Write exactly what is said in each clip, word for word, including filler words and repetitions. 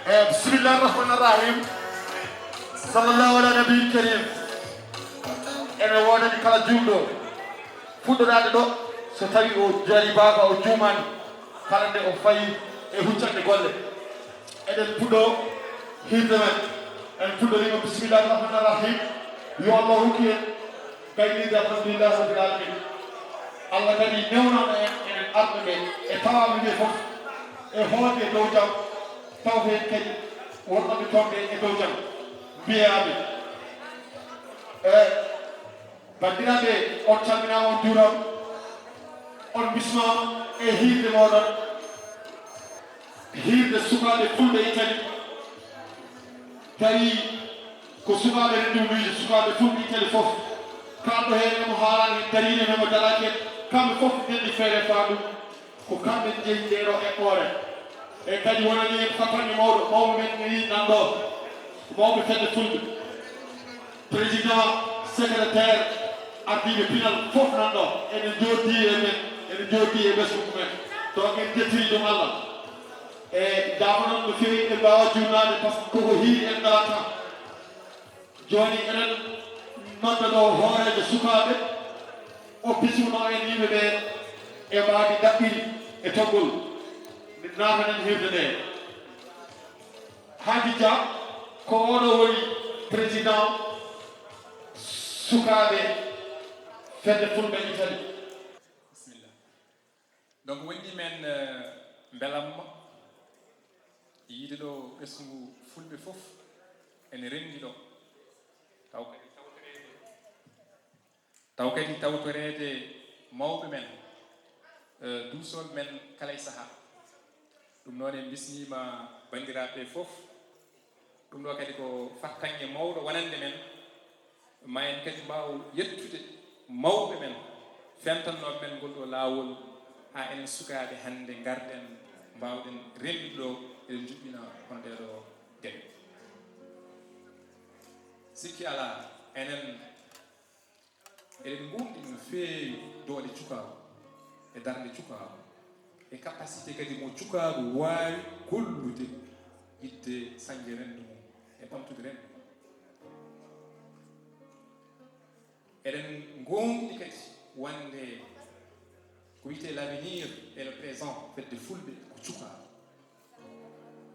Eh, bismillahi rahmani rahim. Sallallahu ala nabi karim. Ene woodani kala juulɗo fuɗɗoraade ɗo, so tawi o jari baaba, o juumaani, kala nde o fayi e huccande golle. Eɗen puɗɗo hiirde men. En puɗɗoriima bismillahi rahmani rahim. Yo Allah hokku en gaynirde alhamdulillahi rabbil alamin. Allah kadi newnano en, enen arɓe ɓe e tawaaɓe ɓe fof, e hoode e dow jam, taw heen kadi wonɓe toon ɓe e dow jam. Mbiyaaɓe, e banndiraaɓe, on calminaama, on njuuraama, on mbismaama e hiirde mooɗon, hiirde sukaaɓe fulɓe Itali. Tawi ko sukaaɓe renndo miijo, sukaaɓe fulɓe Itali fof. Kaalɗo heen emo haalaani heen, dariiɗo heen emo daraaki heen. Kamɓe fof ndenndi feere faa ɗum. Ko kamɓe njeyi ndee ɗoo eɓɓoore. E kadi wonani en fatanɓe mawɗo, mawɓe men ne nan ɗoo. Mawɓe fedde fulɓe. Président, secrétaire, ardiiɓe pinal fof nan ɗoo. Eɗen njooddii e men, eɗen njooddii e ɓesngu men. Donc en njettiri ɗum Allah. E jaafo noon no feewi, en mbaawaa juutnaade, par ce que koko hiiri en ngalaa tan. Jooni eɗen nodda ɗo hooreejo sukaaɓe, o bismino en yimɓe ɓe e mbaadi ɗaɓɓiri e toggol. Min naatanen hirde nde. Haadi Dia, ko oɗo woni président sukaaɓe fedde fulɓe Italie. Bisimilla. Donc, wonndi men, eh, mbelamma yiide ɗo ɓesngu fulɓe fof ene renndi ɗo. Taw kadi tawtoreede, taw kadi tawtoreede mawɓe men, eh, duusooɓe men kala e sahaa. Ɗum noon en mbismiima banndiraaɓe ɓe fof. Ɗum ɗo kadi ko fartaŋŋe mawɗo wonande men. Ma en kadi mbaaw yettude mawɓe men, fentannooɓe men ngol ɗo laawol, haa enen sukaaɓe hannde ngarɗen, mbaawɗen renndude ɗo, eɗen njuɓɓina hono ɗee ɗo geɗe. Sikki alaa, enen eɗen ngoonɗini no feewi doole cukaagu e darnde cukaagu e capacité kadi mo cukaagu waawi gollude yiɗde sañde renndo mum e ɓamtude renndo mum. Eɗen ngoonɗini kadi wonde ko wiyetee l'avenir et le présent fedde fulɓe ko cukaagu.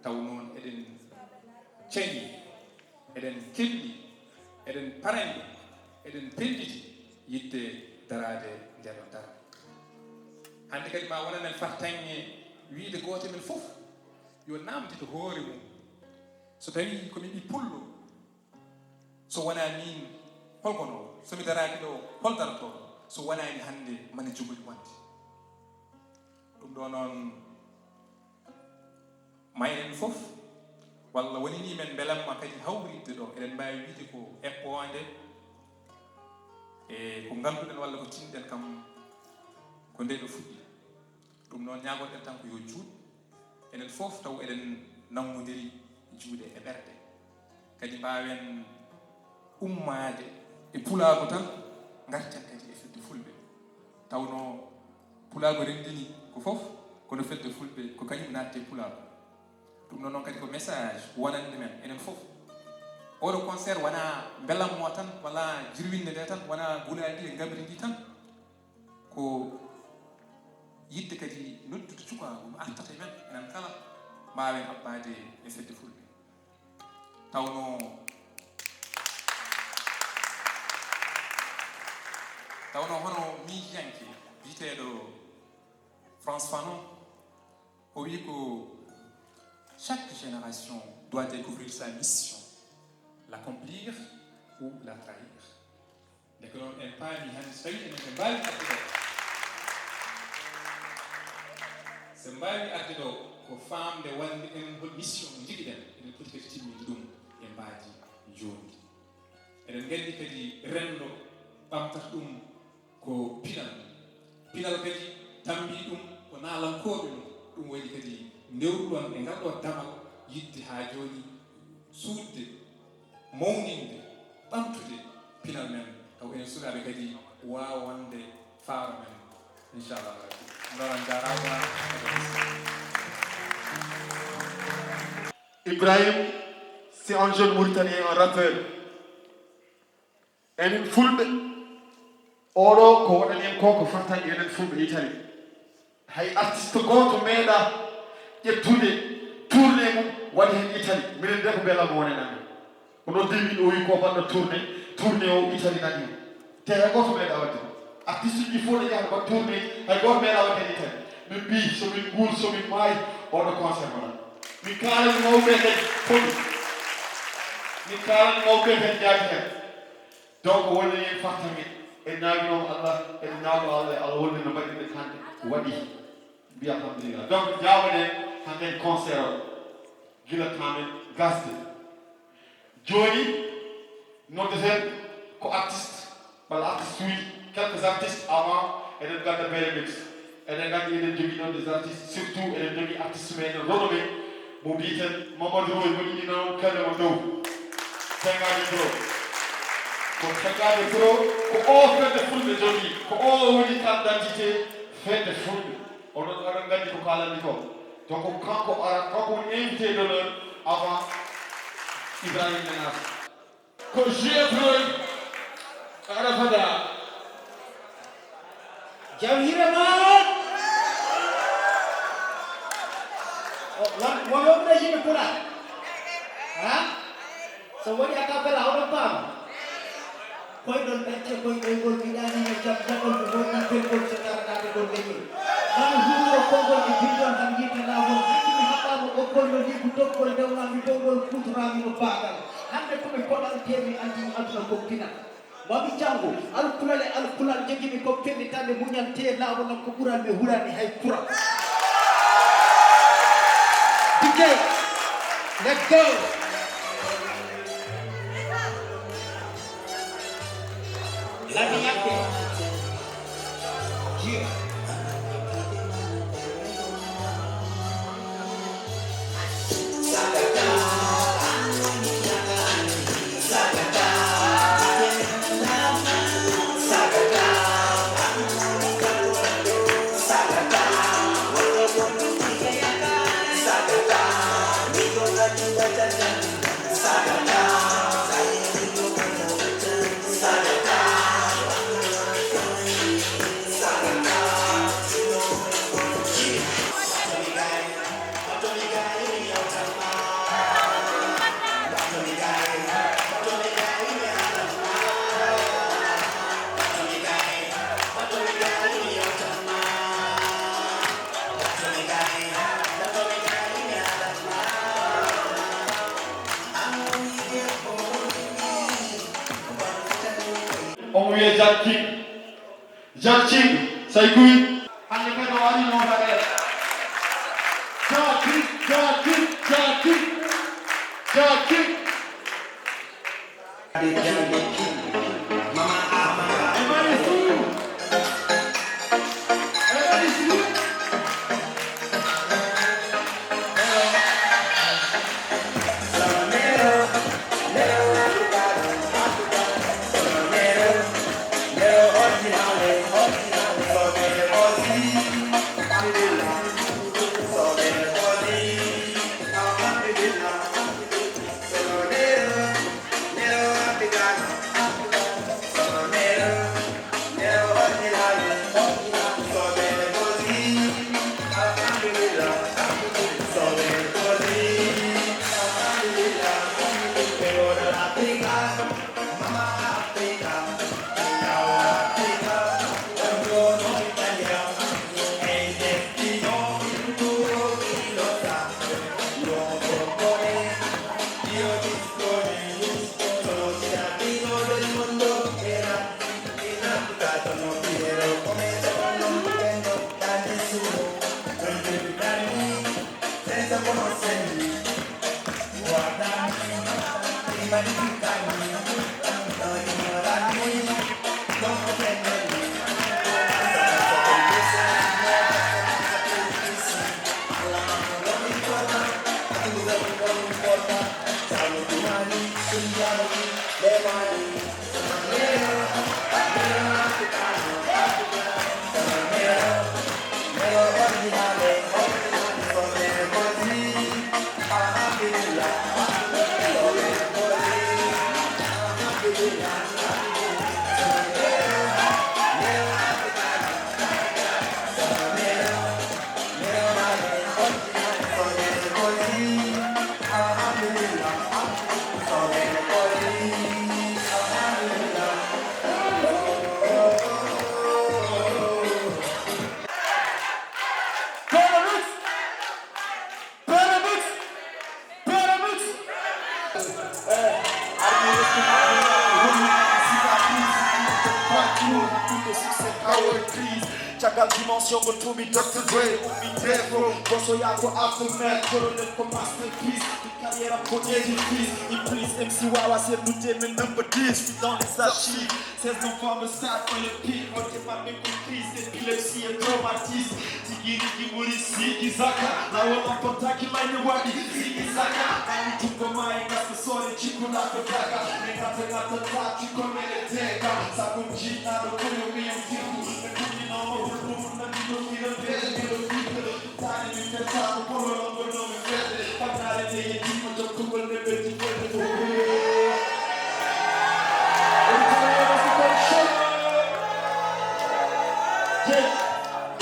Taw noon eɗen cañi, eɗen kelli, eɗen parani, eɗen pellitii yiɗde daraade ndee ɗoo darnde. Hannde kadi ma wonan en fartaŋŋe wiyde gooto men fof yo naamndito hoore mum. So tawii ko mi ɓii pullo, so wonaa miin, hol kono? So mi daraaki ɗo, hol darotoo? So wonaani hannde, mane jogori wonde. Ɗum ɗo noon, ma enen fof, walla woni ni men mbelamma kadi hawritde ɗo, eɗen mbaawi wiyde ko eɓɓoonde e ko ngannduɗen walla ko tinɗen kam ko nde ɗo fuɗɗi. Ɗum noon, ñaagorɗen tan ko yo juut, enen fof taw eɗen nanngondiri juuɗe e ɓerɗe. Kadi mbaawen ummaade e pulaagu tan, ngarten kadi e fedde fulɓe. Tawnoo pulaagu renndini ko fof, kono fedde fulɓe ko kañum naatti e pulaagu. Ɗum ɗo noon kadi ko message wonande men enen fof. Oɗo concert wonaa mbelammo tan, wonaa jirwinde nde tan, wonaa gulaali ɗi e ngamri ndi tan. Ko yiɗde kadi noddude cukaagu no artata e men, enen kala mbaawen abbaade e fedde fulɓe. Tawnoo, tawnoo hono miijiyanke biyeteeɗo Frantz Fanon, o wi ko chaque génération doit découvrir sa mission, l'accomplir ou la trahir. Ndeke noon en paami hannde so tawii enen ɓe mbaawi arde ɗo, so mbaawi arde ɗo ko faamde wonde en hol mission mo njiɗi-ɗen, eɗen poti kadi timminde ɗum e mbaadi njondi. Eɗen nganndi kadi renndo ɓamtata ɗum ko pinal. Pinal kadi tammbii ɗum ko naalankooɓe mum. Ɗum waɗi kadi ndewruɗon e ngal ɗo damal yiɗde haa jooni suuɗde, mawninde, ɓamtude pinal men, taw enen sukaaɓe kadi waawa wonde faaro men, inchallah rabbi. Ɗum ɗo noon, jaaraama. Ibrahim, c'est un jeune Mauritanien, un rappeur. Enen Fulɓe, oɗo ko waɗani en ko, ko fartaŋŋe enen Fulɓe Italie. Hay artiste gooto meeɗa ƴettude tournée mum waɗi heen Italie. Minen de ko beela mo wonen amen. O noddi min, o wi ko baɗɗo tournée, tournée o Italie naɗi mo. Te hay gooto meeɗa waɗde. Artiste uji fof ne njaha mbaɗa tournée, hay gooto meeɗa waɗde heen Italie. Min mbi, so min nguur, so min maayi, oɗo concert waɗat. Min kaalani mawɓe ɓe kadi foti. Min kaalani mawɓe ɓe kadi jaati heen. Donc woni heen fartaŋŋe. En ñaaginooma Allah, en ñaago Allah, Allah wonde no mbaɗirɗen hannde. Waɗi. Mbiya alhamdulillah. Donc, jaaboɗen hannden concert o gila temps men gasde. Jooni, noddeten ko artiste, walla artiste uji, quelques artistes avant eɗen ngadda Bere Mix. Eɗen nganndi eɗen jogii ɗoon des artistes, surtout eɗen jogii artiste meɗen renommé mo mbiyeten Mamadou Roy, mo ɗiɗi noon kelle mo dow. Tengaaji Pro. Ko Tengaaji Pro, ko o fedde Fulɓe jogii, ko o woni carte d'identité fedde Fulɓe. Onon aɗon nganndi ko kaalanmi ko. Donc ko kanko ara, kanko woni invité d'honneur avant Ibrahim Ménage. Ko J F Roy, aɗa fada. Jam hiire ma. O, won, won wonɓe yimɓe Pulaar. Ha? So woni a cappella, oɗon paama? Koyɗol ɓette, koy ɗoygol, mi ɗaaniino jam jaɓol, mi wonii pelgol, so taranaade ɗon leñol. Mami huutoro konngol e binndol, han yiite laawol, hanki mi haɓɓaama ɓoggol no liigu doggol, ndewnaa mi dowgol, kuutoraa mi no baagal. Hannde ko mi koɗal, tee mi anndii aduna ko pinal. Mami janngo, alkulal e alkulal, jogii mi ko pellitande, muñal, tee laawol am ko ɓural, mi hulaani hay kural. D J, let's go. Let me up there. Yeah. Omo wiyee Jack King. Jack King, Say Guy. Hannde kadi o arii no waɗa. Jack King, Jack King, Jack King, Jack King. Pyramids! Pyramids! Pyramids! Eh, arme respectable, woni cicatrice, woni cicatrice, woni cicatrice, power trees. Caggal dimension go tuubi Docteur Dre, ummi defo, boso yako aftermath, colonel ko masterpiece. Carrière am ko édifice, in plus M C wawa sernude men number dix, dans les archives. Seize novembre, stade olympique, wonde maɓɓe ko crise d'épilepsie et traumatisme. Tigi rigi ɓuri sigi zaka, lawol am portaki layne waɗi sigi zaka. Nani jungo ma e gasa sore cikkuɗa ko daga. Min gata gata ta cikko mele tega. Sabu jiɗnaɗo koyo miyam tirgu. Ɓe kuɗinoma hulɓugu nani no fira bele milo fira. Tani min fetako polo no gonno min fedde. Fannare nde yettima jokkugol nde ɓeddi fedde fof.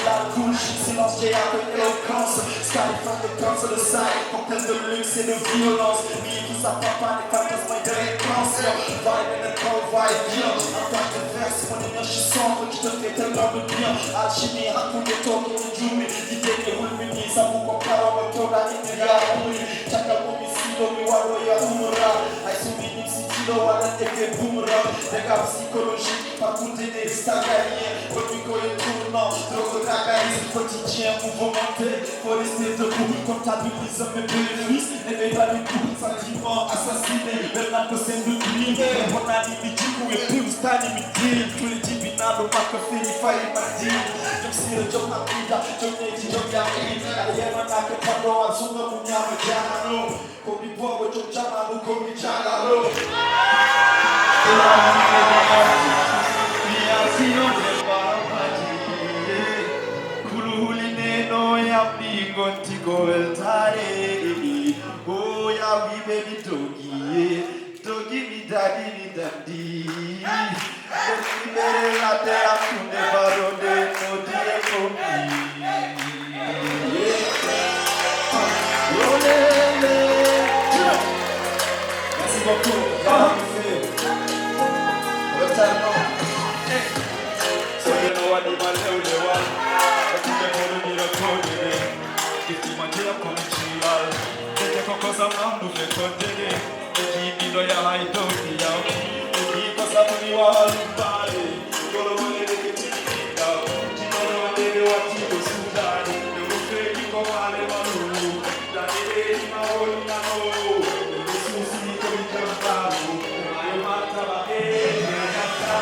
La couche, silence, j'ai appris éloquence. Sky from the council of side, cocktail de luxe et de violence. Mais tout ça, papa, les fantasmes et de réponse. Vibe and the cold vibe, violence. En face de verse, mon énergie sombre qui te fait tellement de bien. Alchimie, hakkunde toke e jumi, di dege hulmini, sabu ko karoɓe toɗa inde ya umri. Caggal mum mi silo, mi waɗo ya umra. Ay sumi ɗum si tilo, waɗan effet boomerang. Dégâts psychologiques. Parcours de Stargarien, produit ko e tournant, drogue ragariste, quotidien, mouvementé, faut rester debout, comptabilise mes bénéfices, et mes valeurs, sentiment assassiné, même la possible de criminel, on a dit, mais du coup, et puis, où stani, mais dit, tous les dix minutes, on va que finir, failli, m'a dit, je me suis le job, ma vida, je me dis, je viens, et il y a rien à que pendant, à son nom, on y a, mais bien, non. Komi bobo jom jamanu komi jalaro. Kuluhulineno yamɗi gonti ko weltare. O yawiɓe mi dogi. Dogi mi daɗi mi dandi. Ɓeɗɗinere ladde hakkunde baroɗe nodi e kombi. Merci beaucoup. Retard non. So yeno waɗi ma lewlewal. Ɓe kuɓe ko ɗum ira ko ɗiɗi. Gifti ma jeya kono ciwal. Tete ko kosam am ɗum e kon jege. Ɓe jiiɓi no yaha e dow ndiyam. Ɓe jii ko sabu mi wawa lumbaade. Goro wone ɓe ke tigi ɗiɗɗam. Jinono waɗe ɓe watti ko suudaade. Ɓe wofeeki ko maale malu. Dade ɓe ima woni nano. Ɓe suusi ko mi jambaaro. Maayo martaba e ɓe jamta.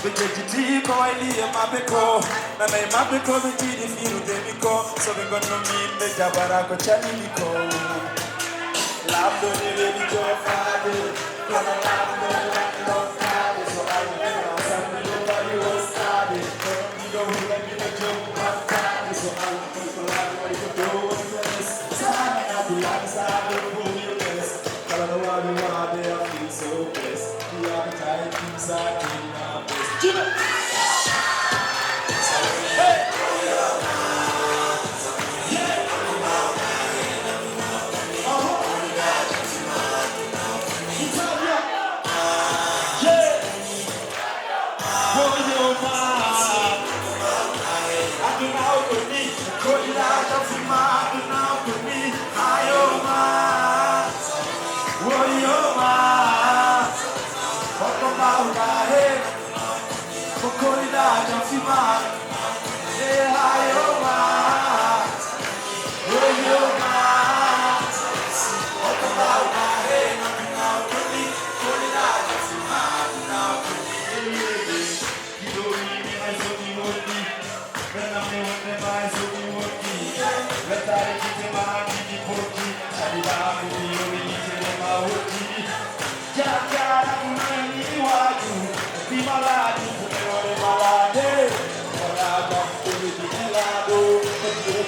Ɓe jejjiti ko wayli e maɓɓe ko, nana e maɓɓe ko ɓe jiiɗi fiirude mi ko, so ɓe ngonno min ɓe jabara ko calini ko. Lamɗo ne weeli joofaade, kono lamɗo ne waɗi lortaade, so Allah neema sambe ɗo waɗi wostaade, kono miɗo hula miɗo jom battaade, so Allah ko laaɗo waɗi ko dow woni ko les, so Allah naatu laaɗi so Allah ɗo woni ko les, kala no waawi waade a fii so les, fiyaaɓe tawi kimsa kimma bes. Jina! Hey!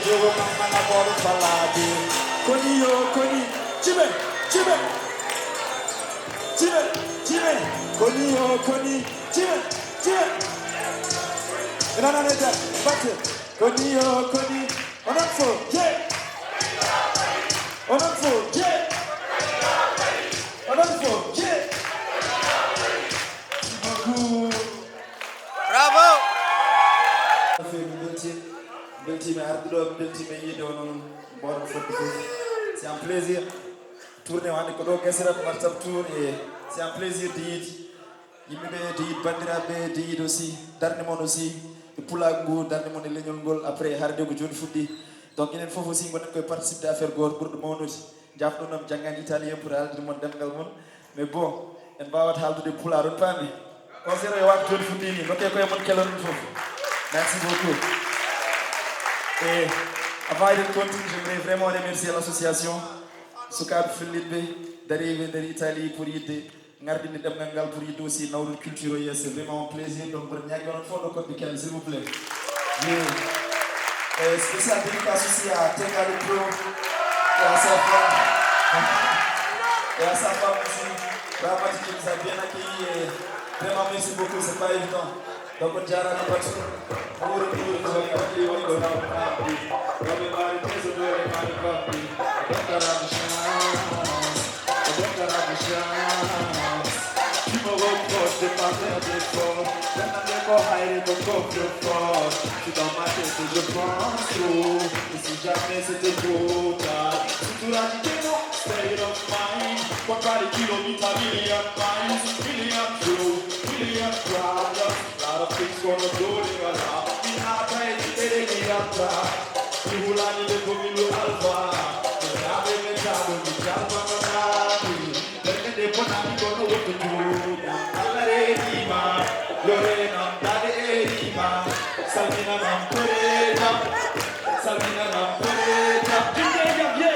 Yo, mama na boro falade. Koni yo, koni. Chime, chime. Chime, chime. Koni yo, koni. Chime, chime. Ina na neta. Bate. Koni yo, koni. Onon fof, je. Onon fof, je. Onon fof, je. Merci beaucoup. Bravo. Min belti, min belti, mi ardi ɗo, min belti, mi yiide onon mboɗon fodde fof. C'est un plaisir. Tournée o hannde ko ɗo gasirata, Matam Tour, et c'est un plaisir de yiide yimɓe ɓe, de yiide banndiraaɓe ɓe, de yiide aussi darnde mon aussi e pulaagu ngu, darnde mon e leñol ngol. Après, harde ko jooni fuɗɗi. Donc, enen fof aussi ngonɗen koye participde affaire gooto ɓurɗo mawnude. Jafɗunam janngan italien pour haaldude mon ɗemngal mon. Mais bon, en mbaawat haaldude pulaar, on paami? O zéro e waɗde toon fuɗɗiimi, ndokkee koye mon kelon on fof. Merci beaucoup. Et avant eɗen continue, j'aimerais vraiment remercier l'association Sukaaɓe Fellitɓe dariiɓe nder Italie pour yiɗde ngardinde ɗemngal ngal, pour yiɗde aussi nawrude culture o yeeso. C'est vraiment un plaisir. Donc, mboɗo ñaagi onon fof ɗo Code Icali, s'il vous plaît. Bien. Et spécial dédicace aussi à Tekale Pro et à sa femme. Et à sa femme aussi. Ramati qui nous a bien accueillis. Et vraiment, merci beaucoup. C'est pas évident. Donc, on dirait que on aurait pu, on aurait pu, on aurait pu. Tu me reproches de pas faire d'efforts. Maintenant, les mots high, les mots coffrefort. Tu dans ma tête, je pense trop. Et si jamais c'était trop tard, si tu rajoutes mon state of mind, what about a kilometer, million miles, million flow, million problems? Lot of things gonna go together. Mi naata e jiɗere mi yalta. Mi hulani ɓe ko mi lu alfa. Mi raaɓe ɓe taɗo mi jalba no naati. Ɓernde nde bonani kono wonto tuuña. Allah reenima. Yo reenam dade erima. Salminanam korejam. Salminanam korejam. Jinde jam ye.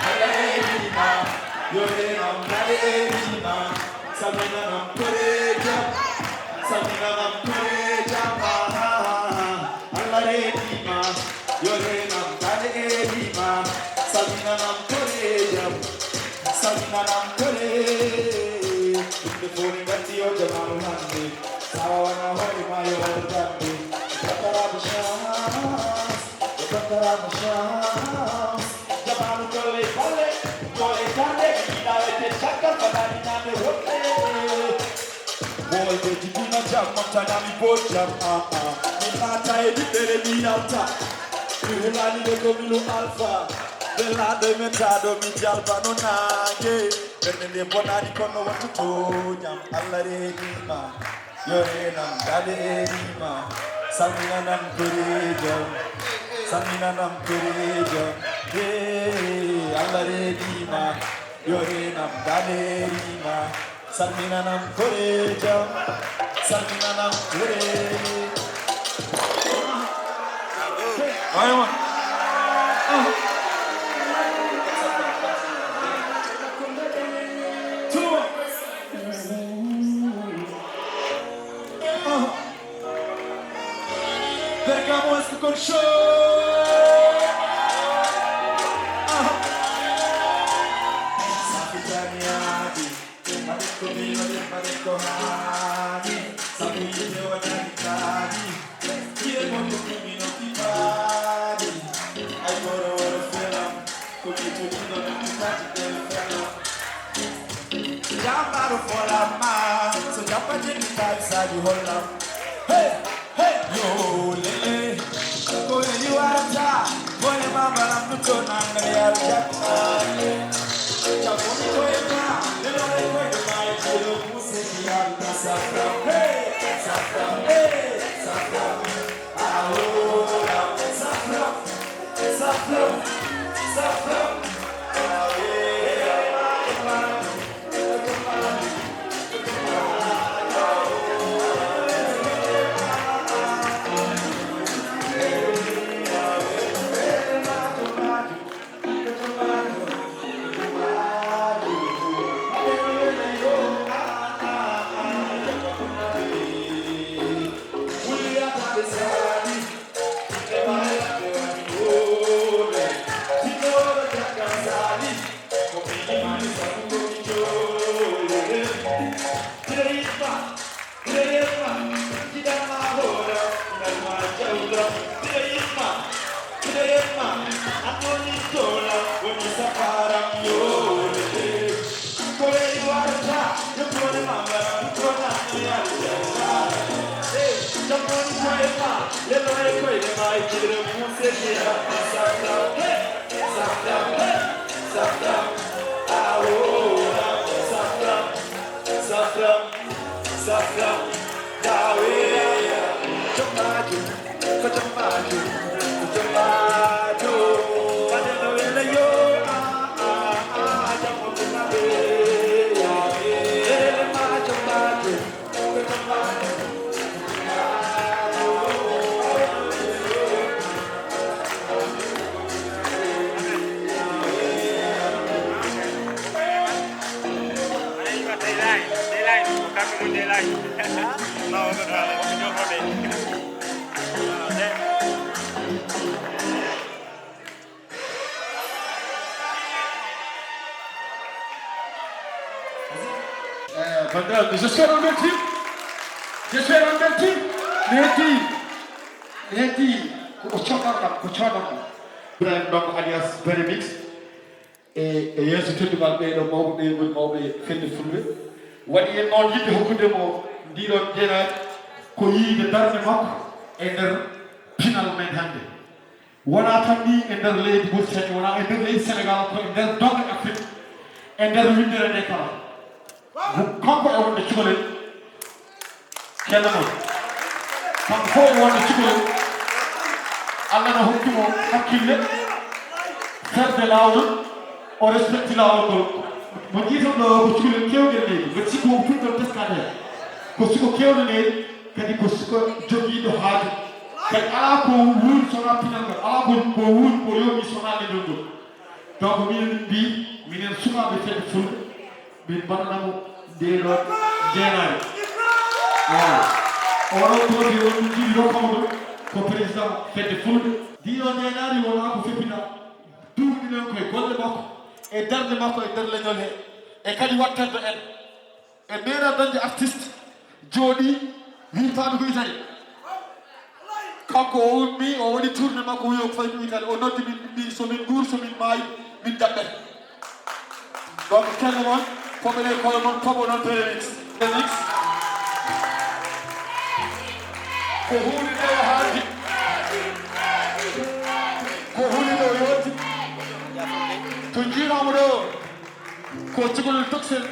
Allah reenima. Yo reenam dade erima. Salminanam korejam. Salminanam korejam. Ah, ah, ah, ah. Allah reenima. Yo reenam dade erima. Salminanam korejam. Salminanam kore. Yimɓe fof ne nganndi o jamaanu hannde. Sawa wona hoore ma yo won jannde. Bakaraɓe chance. Bakaraɓe chance. Jamaanu doole balle. Doole darde. Yiɗa wete caggal fadani ñande wonde. Boy, ɓe jibina jam, moftana mi bo jam, ah, ah. Mi naata e ɗiɗɗere mi yalta. Mi hulani ɓe ko mi lu alfa. Ɓe laaɗo e men taɗo mi jalba no naange. Ɓernde nde bonani kono wonto toñam. Allah reenima. Yo reenam dade erima. Salminanam korejam. Salminanam korejam. Hey, Allah reenima. Yo reenam dade erima. Salminanam korejam. Salminanam kore. Aywa. Ah. Tuma. Ah. Bergamo est-ce que kon show? Ah. Safitani abi. Mbaɗen ko miin waɗen, mbaɗen ko haani. Sabu yimɓe waɗani kaani. Jiye mon ko ɗum ino timaani. Ay woro woro felam. Ko mi toniino no mi fati nder felam. Jambaaro folam ma. So jamma jeni tawi saaji hollam. Hey! Hey, yo, lele, ko weli warata, boye ma balam du to nanga yar jakmale. Japoni boye ma, lele boye ma, jelo musiki yar na safra. Hey, safra, hey, safra. Ahora, safra, safra, safra. Eh, bandiraɓe, je suis en belle team. Je suis en belle team. Mi hetti, mi hetti ko o coɗɗorɗam, ko coɗɗorɗam. Ibrahim Ndongo alias Bere Mix. E, e yeeso teddungal ɓeeɗo mawɓe, ɓe ngoni mawɓe fedde Fulɓe. Waɗi en noon yiɗde hokkude mo ndiɗon jeenaaji ko yiyde darnde makko e nder pinal men hannde. Wonaa tan ni e nder leydi Mauritanie, wonaa e nder leydi Sénégal, ko e nder doŋŋe Afrik, e nder winndere nde kala. Kanko e wonde cukalel, kenno mon. Kanko fof e wonde cukalel, Allah na hokki mo hakkille, ferde laawol, o respecti laawol ngol. Mo njiyton ɗo ko cukalel keewɗe leydi, mbeɗa sikki won puɗɗol teskaade heen. Ko suko keewɗo leydi, kadi ko suko jogiiɗo haaju. Kadi alaa ko wuuri sonaa pinal ngal, alaa ko, ko wuuri ko yoomi sonaa leñol ngol. Donc minen min mbii, minen sukaaɓe fedde Fulɓe, min mbaɗanamo ndeɗo jeenaari. Ewa. Oɗo produit o min jiɗi rokkamo ɗum ko président fedde Fulɓe. Ndiɗo jeenaari wonaa ko feppinaa. Duwɗinen koye golle makko, e darnde makko e nder leñol he, e kadi wattorde en. E meeɗa dañde artiste jooɗi wirtaani ko Italie. Kanko o ummi, o waɗi tournée makko, o wiyi o fayi ko Italie. O noddi min, min mbi, so min nguur, so min maayi, min daɓɓete. Donc, kenno mon, koɓe ɗe koye mon, koɓo noon Péré Mix. Péré Mix. Ko huunde nde o haaldi. Ko huunde nde o yewti. To njiinoomo ɗo, ko cukalel toksel.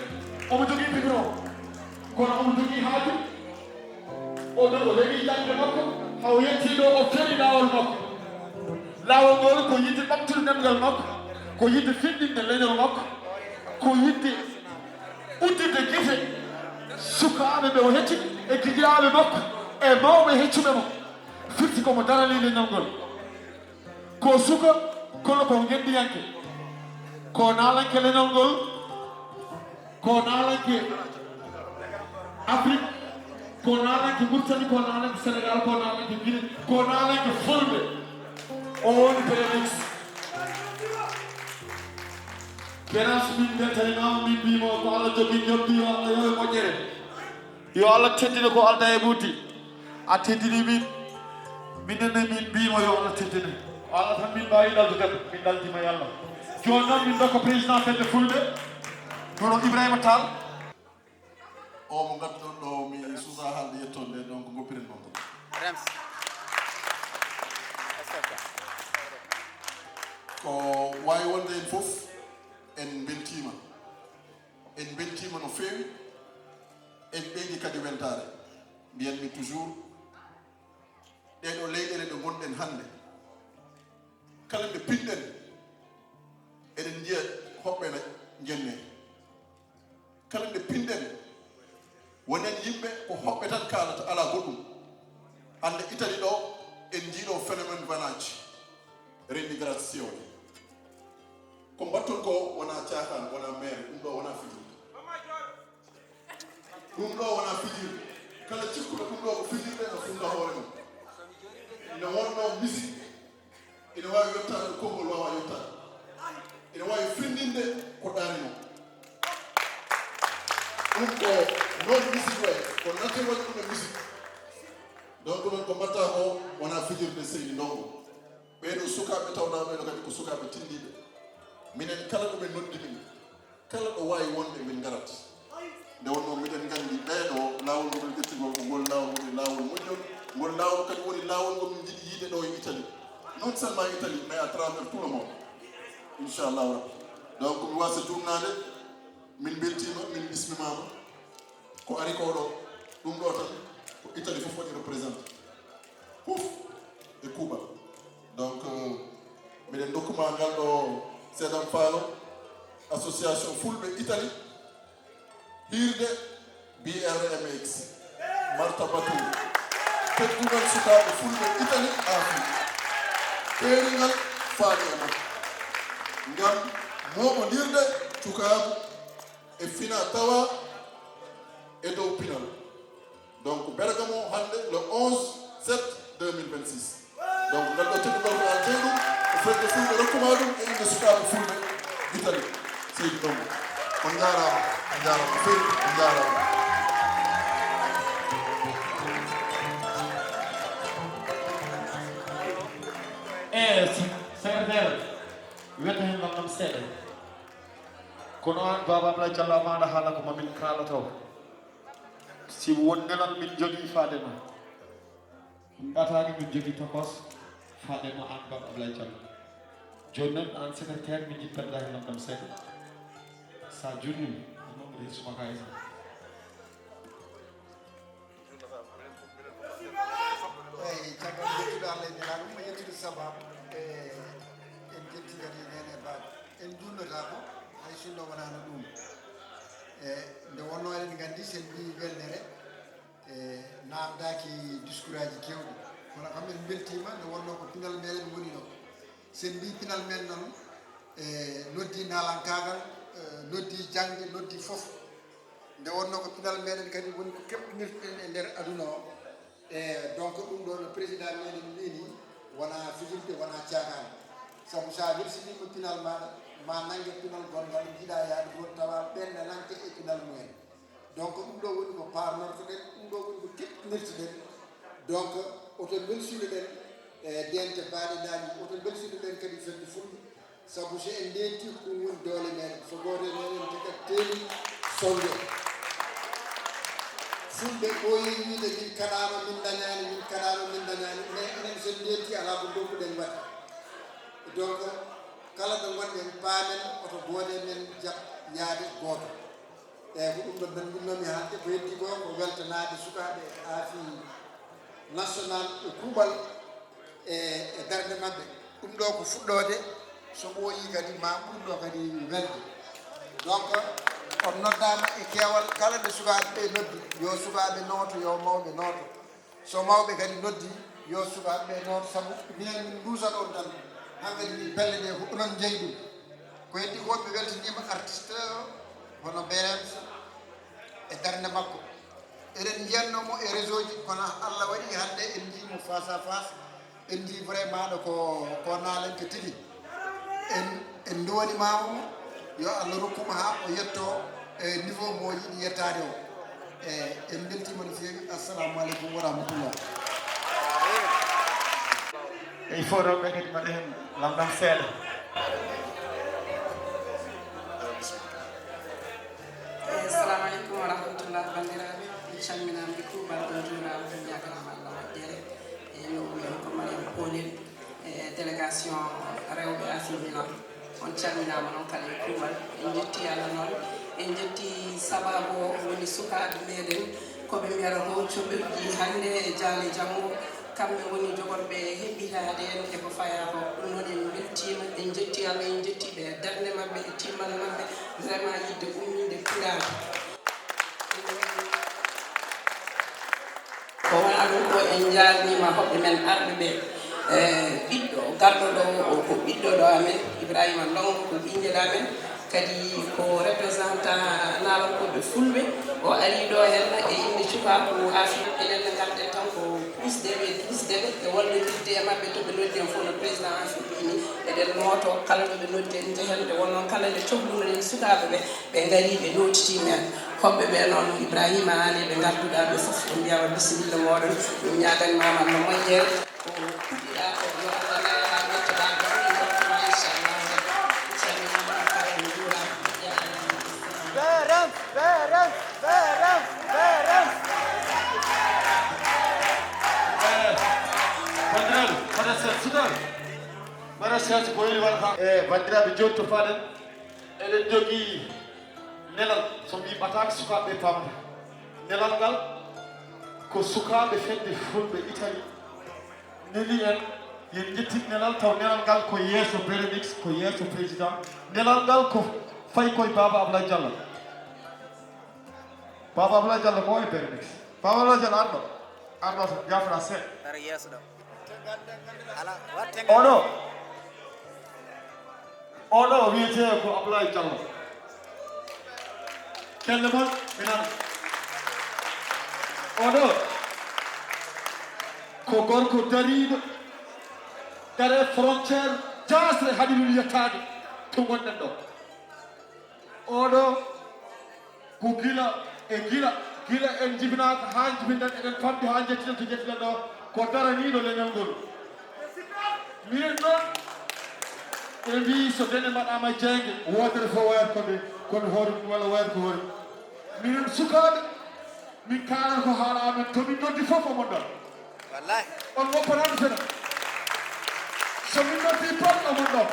Omo jogii micro. Kono omo jogii haaju. O ɗo, o heɓi jaŋde makko, haa o yettii ɗo, o feɗi laawol makko. Laawol ngol ko yiɗde ɓamtude ɗemngal makko, ko yiɗde fenɗinde leñol makko, ko yiɗde uddirde gite sukaaɓe ɓe o hecci e giɗiraaɓe makko e mawɓe heccuɓe mo. Firti ko mo daranii leñol ngol. Ko suka, kono ko ngenndiyanke. Ko naalanke leñol ngol, ko naalanke Afrik, ko naalanke Mauritanie, ko naalanke Sénégal, ko naalanke Guinée, ko naalanke Fulɓe. O woni Péré Mix. Péré Mix, min beltanimaama, min mbiimo ko Allah jogii njoɓdi, yo Allah yoɓe moƴƴere. Yo Allah teddine ko aldaa e ɓurdi. A teddini min. Minen ne min mbiimo yo Allah teddine. Allah tan min mbaawi ɗaldude, min ɗaldima e Allah. Jooni noon min ndokka président fedde Fulɓe, hono Ibrahima Tall. O mo ngadduɗon ɗo, mi suusaa haalde yettoon nde, donc ngoppiren ɗon ko. Rems. Ko waawi wonde en fof, en mbeltiima. En mbeltiima no feewi, en ɓeydi kadi weltaare. Mbiyanmi toujours, ɗee ɗoo leyɗeele ɗe ngonɗen hannde, kala nde pinɗen, eɗen njiya hoɓɓe ene njennee. Kala nde pinɗen, wonen yimɓe ko hoɓɓe tan kaalata, alaa goɗɗum. Hannde Italie ɗo, en njii ɗo phénomène Vanacci, rémigration. Ko mbaɗton ko wonaa caaxaan, wonaa meere, ɗum ɗo wonaa fijirde. Ɗum ɗo wonaa fijirde. Kala cikkuɗo ɗum ɗo ko fijirde, no funda hoore mum. Ina wonno musique, ina waawi yettaade ɗo konngol waawaa yettaade. Ina waawi fenndinde ko ɗaani mum. Ɗum ko noon musique wayi, ko nature waɗi ɗum e musique. Donc noon ko mbaɗtaa ko wonaa fijirde, seydi Ndongo. Ɓee ɗoo sukaaɓe tawɗaa ɓee ɗoo kadi ko sukaaɓe tinndiiɓe. Minen kala ɗo ɓe noddi min, kala ɗo waawi wonde min ngarat. Nde wonnoo miɗen nganndi ɓee ɗoo laawol ngol ƴetti ngol ko ngol laawol woni laawol moƴƴol, Ngol laawol kadi woni laawol ngol min njiɗi yiide ɗo e Italie. Non seulement Italie, mais à travers tout le monde. Inchallahu Rabbi. Donc, mi wasa juumnaade, min mbeltiima, min bismimaama. Ko ari ko ɗo, ɗum ɗo tan, ko Italie fof waɗi représenté. Fof e kuuɓal. Donc, euh, miɗen ndokkuma ngal ɗo Seedam Faalo, association Fulɓe Italie, hiirde B R M X, Marta Batu, teddungal sukaaɓe Fulɓe Italie Afi, keeringal faade e makko, ngam mooɓondirde cukaagu e fina tawa e dow pinal. Donc, Bergamo hannde le onze sept deux mille vingt-six. Donc, ngal ɗo teddungal ko an jeyi ɗum, ko fedde Fulɓe rokkuma ɗum e innde sukaaɓe Fulɓe Italie. Seydi Ndongo, on njaaraama, on njaaraama no feewi, on njaaraama. E secrétaire, wiyata heen lan ɗam seeɗa. Kono an, Baaba Ablaye Diallo, a maɗa haala ko mamin kaalata o. Si won nelal min jogii faade ma. Ɗum ɗataani min jogii tokos faade ma an, Baaba Ablaye Diallo. Jooni noon, an secrétaire, min jippatda heen lan ɗam seeɗa. Sa junnii, a mamude hesuma ka hesa. Eyi, caggal yettude Allah e Nelaaɗo mum, yettude sababu, e en jetti kadi nene baaɗo. En juulnotaako, hay sinno wonaano ɗum. E nde wonnoo eɗen nganndi, so en mbii welnere, e naamndaaki discouraaji keewɗi. Kono kam en mbeltiima, nde wonnoo ko pinal meeɗen woni ɗo. So en mbii pinal men noon, e noddii naalankaagal, e noddii jaŋde, noddii fof. Nde wonnoo ko pinal meeɗen kadi woni ko keɓtinirten e nder aduna o. E donc ɗum ɗo no président meeɗen wiini, wona fijirde, wona caakaan. Sabu so a welsindiima pinal maaɗa, ma nannge pinal gonngal, njiɗa yaade toon tawa ɓennananke e pinal mumen. Donc ɗum ɗo woni ko paarnortoɗen, ɗum ɗo woni ko keɓtinirtoɗen. Donc oto mbelsinoɗen e dente baaɗe laamu, oto mbelsinoɗen kadi fedde fulɓe. Sabu so en ndeenti ko ɗum woni doole meɗen, so gooto e meɗen tekat teeli sowde. Fulɓe ɓooyi wiide min kaɗaama, min dañaani, min kaɗaama, min dañaani, mais enen so en ndeenti alaa ko ndokkuɗen waɗde. Donc kala ɗo ngonɗen paamen oto gooto e men jaɓ yaade gooto. Eyyi, ko ɗum ɗon tan njinnoomi haalde. Ko heddi ko ko weltanaade sukaaɓe Afi National e kuuɓal e e darnde maɓɓe. Ɗum ɗo ko fuɗɗoode, so ɓooyii kadi ma ɓur ɗo kadi welde. Donc on noddaama e keewal, kala nde sukaaɓe ɓe noddi, yo sukaaɓe nooto, yo mawɓe nooto. So mawɓe kadi noddi, yo sukaaɓe ɓe nooto, sabu minen min nduusat on tan. Hankadi min pelle ɗe ko onon njeyi ɗum. Ko heddi ko mi weltaniima artiste o hono Berens e darnde makko. Eɗen njiyatnoo mo e réseau ji, kono Allah waɗi hannde en njii mo face à face. En njii vraiment ɗo ko ko naalanke tigi. En en nduwanimaama mo, yo Allah rokku mo haa o yettoo e niveau mo yiɗi yettaade o. E en mbeltiima no feewi. Assalamu aleykum wa rahmatullah. Ey, fof rewɓe kadi mbaɗa heen lamɗam seeɗa. Assalamu aleykum wa rahmatullah, banndiraaɓe. On calminaama e kuuɓal, on njuuraama, on ñaaganaama Allah moƴƴere. E no woni ko Mariam Polel e délégation rewɓe Afi Milan. On calminaama noon kala e kuuɓal. En njetti Allah noon, en njetti sababu o woni sukaaɓe meɗen, ko ɓe mbiyata ko coɓirɗi hannde e jaale janngo. Kamɓe ngoni jogorɓe heɓɓitaade en e ko fayaa ko. Ɗum noon en mbeltiima, en njettii Allah, en njettii ɓe e darnde maɓɓe e timmal maɓɓe. Vraiment yiɗde ummiinde pulaar. Ko wonaa ɗum ko en njaarniima hoɓɓe men arɓe ɓe. E ɓiɗɗo garɗo ɗo o ko ɓiɗɗo ɗo amen, Ibrahima Ndongo ko ɓinngel amen. Kadi ko représentant naalankooɓe fulɓe, o arii ɗo henna e innde cukaaku Afi. Enen ne ngarɗen tan ko puusde ɓe, puusde ɓe e wallodirde e maɓɓe to ɓe noddi en fof no président Afi wiini. Eɗen nooto kala ɗo ɓe noddi en njehen, nde wonnoo kala nde cohlunoɗen sukaaɓe ɓe, ɓe ngarii ɓe nootitii men. Hoɓɓe ɓe noon Ibrahima Aane ɓe ngarduɗaa ɓe fof, on mbiyaama bisimilla mooɗon, min ñaaganimaama no moƴƴere. Ko puɗɗiɗaa ko yo Allah nawe haa mettoɗaa ɗo, en ndokkuma inchallah. En calminaama on kala, en njuuraama, moƴƴere Allah. Berens, Berens, Berens, Berens. Mbaɗa seeɗa ko weli waɗata. E banndiraaɓe, jooni to faaɗen, eɗen jogii nelal, so mi ɓataaka sukaaɓe ɓe paamata. Nelal ngal ko sukaaɓe fedde fulɓe Italie neli en, yen njettin nelal, taw nelal ngal ko yeeso Beremix, ko yeeso président. Nelal ngal ko fayi koye Baaba Ablaye Diallo. Baaba Ablaye Diallo ko e Beremix. Baaba Ablaye Diallo, arɗo. Arɗo, jaafata seeɗa. Dara yeeso ɗo. Ala, watte ngal. Oɗo. Oɗo wiyetee ko Ablaye Diallo. Kelle mon, mi nana. Oɗo ko gorko dariiɗo, dare frontière, jaasre haɗi ɗum yettaade to ngonɗen ɗo. Oɗo ko gila e gila, gila en njibinaaka haa njibinɗen, eɗen famɗi haa njettiɗen to njettiɗen ɗo, ko daraniiɗo leñol ngol. Minen noon, ɓe mbii so dene mbaɗaama e jeynge, wootere fof wayata ko nde, kono hoore mum walla wayata ko hoore mum. Minen sukaaɓe, min kaalata ko haala amen, to min noddi fof omon ɗon. Wallahi. On woppanano fena. So min noddi pop omon ɗon.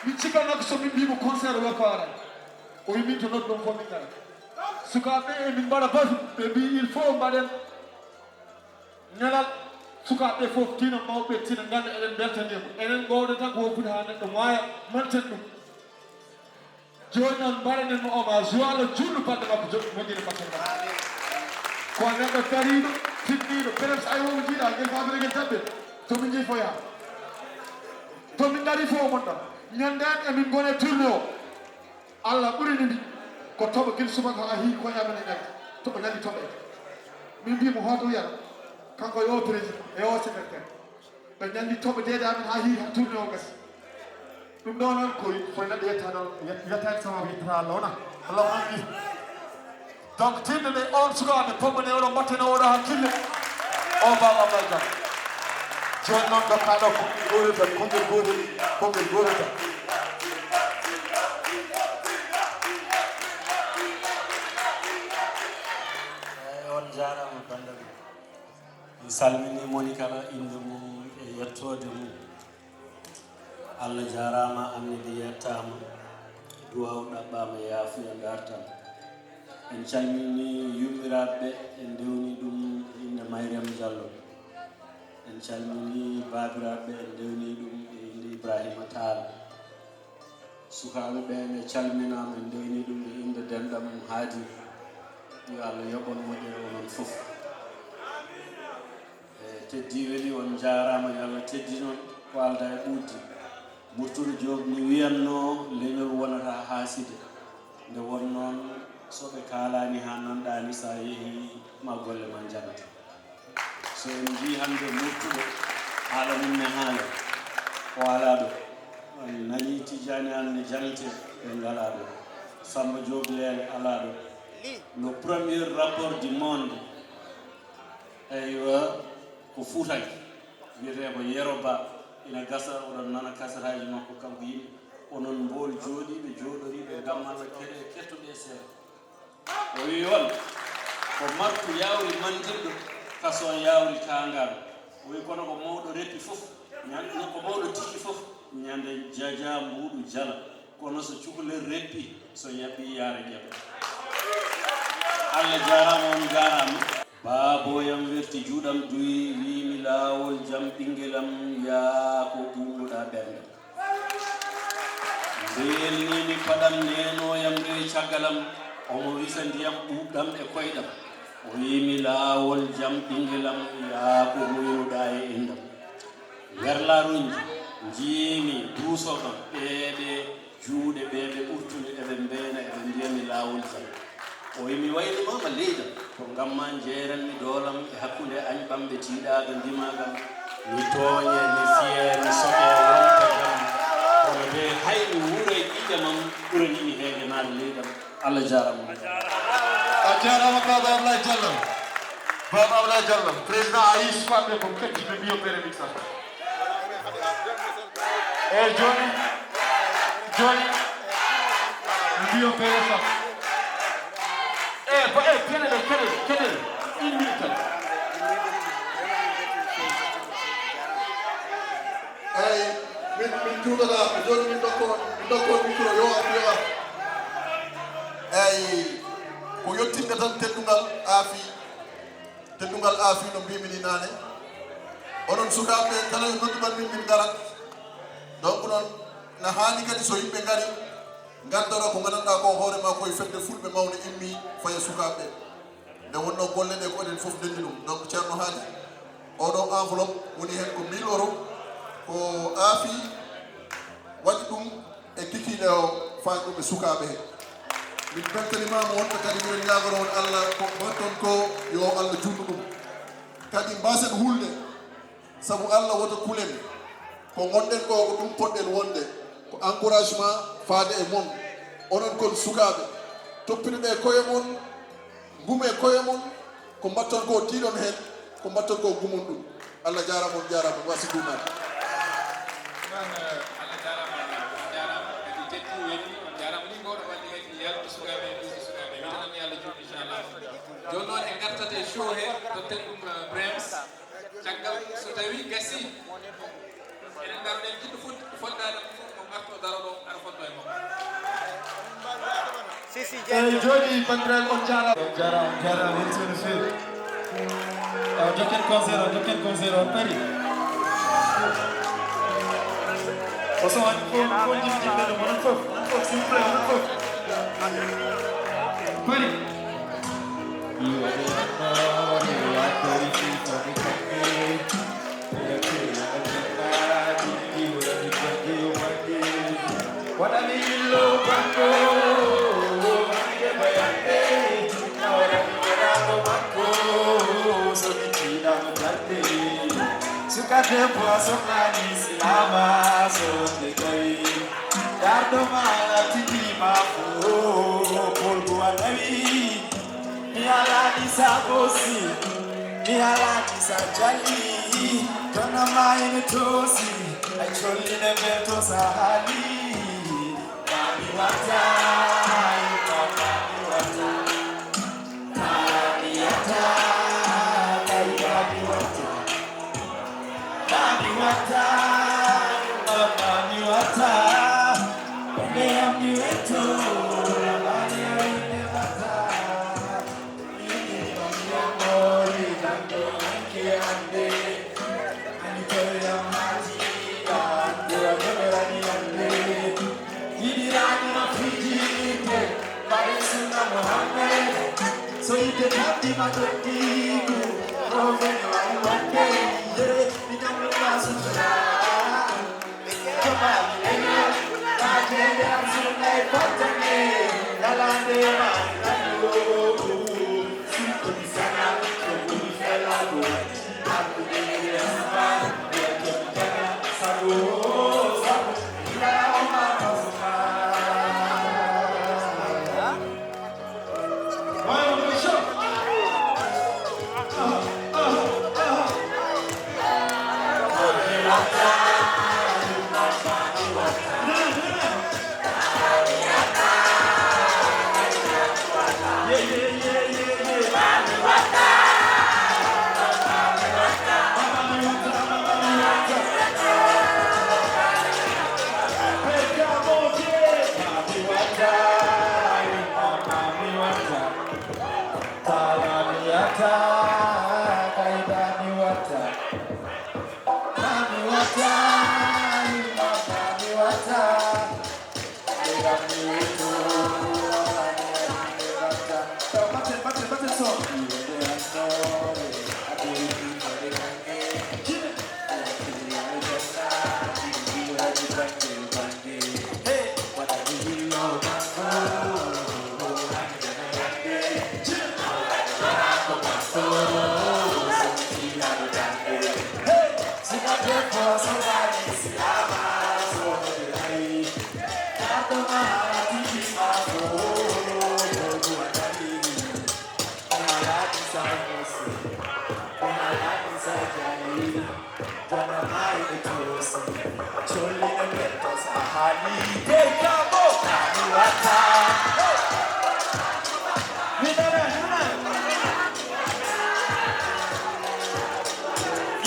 Min cikkanno ko so min mbiimo concert o ko aray. O wi min to noddu ɗon fof min ngara. Sukaaɓe ɓe e min mbaɗa basu, ɓe mbi il faut mbaɗen nelal. Sukaaɓe ɓe fof tina, mawɓe tina, ngannda eɗen mbeltaniimo. Enen ngoowɗen tan ko woppude haa neɗɗo maaya, manten ɗum. Jooni noon mbaɗanen mo hommage, yo Allah juutnu balɗe makko, jo-, moƴƴina battane makko. Ko neɗɗo dariiɗo, tinniiɗo, Beremix, ay, womo jiiɗa, ngel faabiragel daɓɓe, to min njehi fof yaha. To min ngari fof mon ɗon. Ñande en emin ngoni e tournée o. Allah ɓurini mi ko toɓo gila subaka haa hii koye amen e ñande. Toɓo ñande toɓo e. Min mbii mo hoto yara. Kanko yo président, e o secrétaire. Ɓe ñalli toɓo deede amen haa hiiri, haa tourné o gasi. Ɗum ɗo noon ko fof neɗɗo yetta ɗo, yet-, yettaani sababu yettata Allah wona. Allah wona ɗi. Donc, tinno nde on sukaaɓe pombo nde oɗo mbatte no oɗo hakkille. O Baaba Ablaye Diallo. Jooni noon dokka ɗo ko ɓe goorata, ko ɓe goorata, ko ɓe goorata. Eey, on njaaraama banndiraaɓe. Mi salminii moni kala innde mum e yettoode mum. Allah jaaraama, annabi yettaama, duwaaw ɗaɓɓaama, yaafuya dartaama. En calminii yummiraaɓe ɓe, en ndewnii ɗum e innde Mariam Diallo. En calminii baabiraaɓe ɓe, en ndewnii ɗum e innde Ibrahima Tall. Sukaaɓe ɓe ne calminaama, en ndewnii ɗum e innde denɗam mum Haadi. Yo Allah yoɓ on moƴƴere onon fof. E teddi weli, on njaaraama, yo Allah teddin on ko aldaa e ɓuuɗdi. Murtuɗo Joob ni wiyatnoo, leñol wonata haaside. Nde won noon, so ɓe kaalaani haa nanɗaani, so a yehii, ma golle ma njanat. So en njii hannde murtuɗo, haala mum ne haala, o alaa ɗo. En nanii Tijjaani Aan ne jante, ɓe ngalaa ɗo. Sammba Joob Leele alaa ɗo. Le premier rapport du monde, eywa, ko Fuutanke, wiyetee ko Yero Ba, ina gasa, oɗon nana kasetaaji makko, kanko yimɓe, onon mbool jooɗiiɓe, jooɗoriiɓe, ngam Allah, keɗe, kettoɗee seeɗa. O wi on, ko martu yawri mantirɗo, kaso yawri taangaɗo. O wi kono ko mawɗo reppi fof, ñande, ko mawɗo tikki fof, ñande jaja mbuuɗu jala. Kono so cukalel reppi, so yaɓɓi yaara ƴeɓa. Allah jaaraama, on njaaraama. Baabooyam werti juuɗam duwi, wiimi laawol jam ɓinngelam, yaa ko ɓuuɓnuɗaa ɓerndam. Mbelniimi paɗam neenooyam rewi caggalam, omo wisa ndiyam ɓuuɓɗam e koyɗam. O wiimi laawol jam ɓinngelam, yaa ko muynuɗaa e inndam. Werlaaruuji njiimi duuso kam, ɓeeɓe juuɗe ɓeeɓe ɓurtude eɓe mbeena, eɓe mbiya mi laawol jam. O wi mi waylimaama leydam, ko ngam ma njeeranmi doolam e hakkunde añɓamɓe tiiɗaaɓe ndimaagal. Mi tooñe, mi fiye, mi soƴe, wonta jam. Kono de hay mi wuuray ƴiiƴam am ɓuraniimi heegenaade leydam. Allah jaaraama. A jaaraama Baaba Ablaye Diallo. Baaba Ablaye Diallo, président a yii sukaaɓe ko ketti ɓe mbiyo pere mixage. Eyi jooni, jooni, mi mbiyo pere saf. Eyi, ba, eyi, keɗe ɗe, keɗe ɗe, keɗe ɗe. Une minute tan. Eyi, min, min juutata, ko jooni min ndokko, min ndokko micro, yo ar, yo ar. Eyi, ko yettinde tan teddungal Aafi. Teddungal Aafi no mbiimi ni naane. Onon sukaaɓe kala yo nodduɗon min, min ngarat. Donc noon, na haani kadi so yimɓe ngari, ngaddoro ko nganndanɗaa ko hoore maa ko e fedde fulɓe mawɓe immi faye sukaaɓe. Nde wonnoo golle ɗe ko enen fof ndenndi ɗum. Donc Ceerno Haali, oɗo enveloppe woni heen ko mille euros, ko Aafi waɗi ɗum e kikiiɗe o faani ɗum e sukaaɓe he. Min beltanimaama wonɓe kadi mbiɗen ñaagoro on Allah ko mbaɗton ko yo Allah juutnu ɗum. Kadi mbaasen hulde. Sabu Allah woto kulen. Ko ngonɗen ko ko ɗum poɗɗen wonde. Ko encouragement faade e mon. Onon kon sukaaɓe. Toppitoɗe koye mon. Ngume koye mon. Ko mbaɗton ko tiiɗon heen. Ko mbaɗton ko ngumon ɗum. Allah jaaraama, on jaaraama, on waasi duumaade. Allah jaaraama, on jaaraama. Kadi teddii weeli, on jaaraama. Ni ngooɗo waɗde kadi yaltu sukaaɓe, duusi sukaaɓe. Min tan Allah juutnu inchallah. Jooni noon en ngartat e show he, totten ɗum Brems. Caggal so tawii gasii, enen ngarɗen jiɗɗo fodde foddaade ɗum fof, mo ngartoo daroo ɗo, ara foddoo e makko. Eyi jooni banndiraaɓe, on njaaraama. On njaaraama, on njaaraama, weltii no feewi. Ewa, njokken concert o, njokken concert o, on parii? O sowaani fof, fof jimjimɓe ɗum, onon fof, onon fof, s'il vous plaît, onon fof. Parii? Suka debbo a sohlani silama sonde tawi gardo ma latidima fo polgu a tawi mi alani sabosi mi alani sa jali tona ma ene tosi ay colline belto sa hali mami wata mami wata Yiɗiraani ma fijirde mbaɗen sunna Muhammed so yidde tawti ma dottiigu o fene waɗi waɗde yiyde mi ñamɗuma sutura jomaali leñol maa jeede am sunnay fottane nalaande maani kañoo sirko mi sana ko ɓuri felago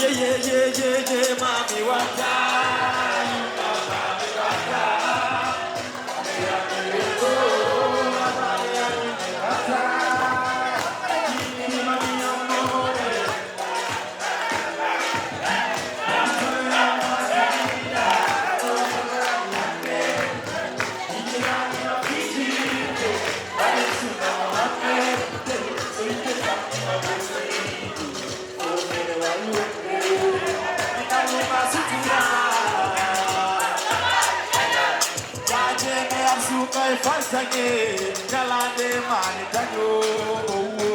Ye ye ye ye ye mami wata. Kay fantaŋe, ñalaande maani taño, o wo,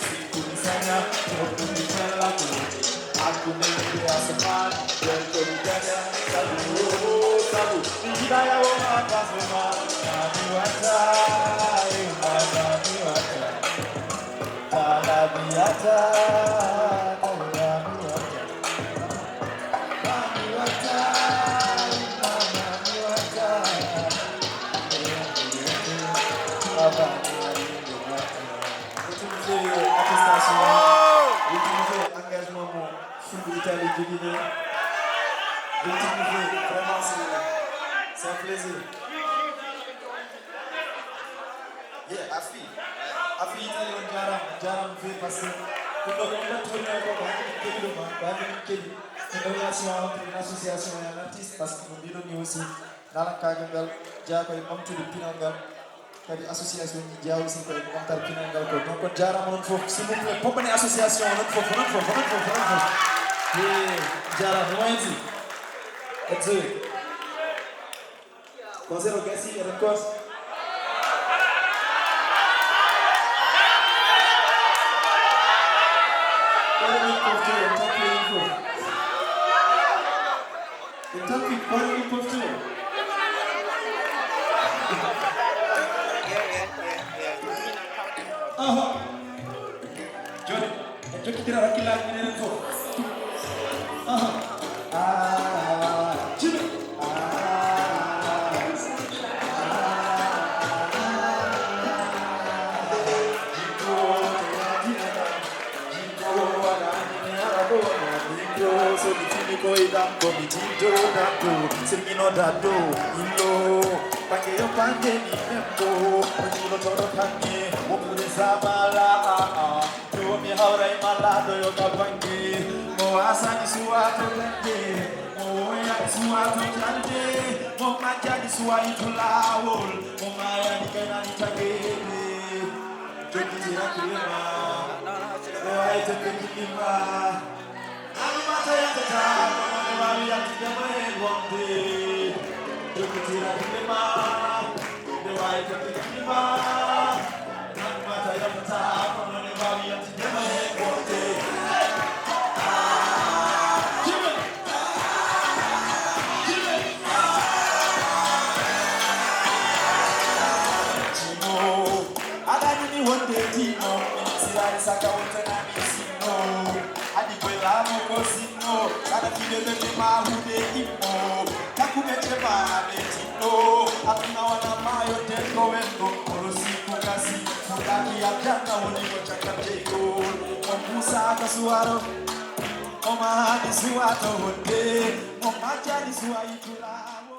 si ɗum saña, ko ɗum bella ko woni. Hakkunde leydi e asamaan, nden ko mi daña, sabu, o, sabu, mi yiɗa yawo ma, baso ma, ma mi watta, e ma, ma mi watta. Kala mi watta, kala mi watta. Wettude feewi attestation, wettude feewi engagement mo Fulɓe Italie jogii ɗo. Wettude feewi, vraiment, c'est, c'est un plaisir. Yeah, Afi. Afi Italie, on jaaraama, on jaaraama feewi, parce que ko ɗo ko ɗo tournée ko, ko hannde min keɓi ɗum, ko hannde min keɓi. C'est une relation entre une association et un artiste, parce que ko mbiɗon ni aussi, naalankaagal ngal jeyaa ko e ɓamtude pinal ngal, kadi association ji jeyaa aussi ko e ɓamtaare pinal ngal ko. Donc on jaaraama onon fof, s'il vous plaît, poɓɓane association onon fof, onon fof, onon fof, onon fof. Eh, jaaraama, no wayi si. Exo. Concert o gasi, eɗen kos. Kono min pofti, en tappi en fof. En tappi, kono min pofti. Aha. Jooni, en jokkitira hakkillaaji men enen fof. Aha. Ah, Jimmy. Ah, ah, ah. Jimmy, so mi tini ko e ɗam ko mi jiɗɗo ɗam ɗo. Sirgino daddo, illo. Pange yo pange mi membo. Ko jiɗɗo toɗo pange, woppude samala. Ah, ah. Ɗo mi hawray ma laaɗo yo ka bange. Mo wasani suwa to dañde. Mo woyani suwa to jalde. Mo majjani suwa itu laawol. Mo maayani kaynani tageede. Jokkitira kilema. Ɗo ay to kilima. Nani mata yatata, kono ne waawi yaltinde mo heen wonde. Jokkitira kilema. Nde waawi to kilima. Aɗa anndi wonde tino, min siraani saka wontanami sinno. Adi koy laamu ko sinno, aɗa fiɓe ɓe ɓe ma hude immo. Takkuɓe ceɓaaɓe tinno, aduna wona maayo denko wenno. Kono sikku kasi, fuɗɗaaki aljanna woni ko cakka jeygol. On Muusa ka suwaro, o maani suwato wonde, o majjani suwayi turawo.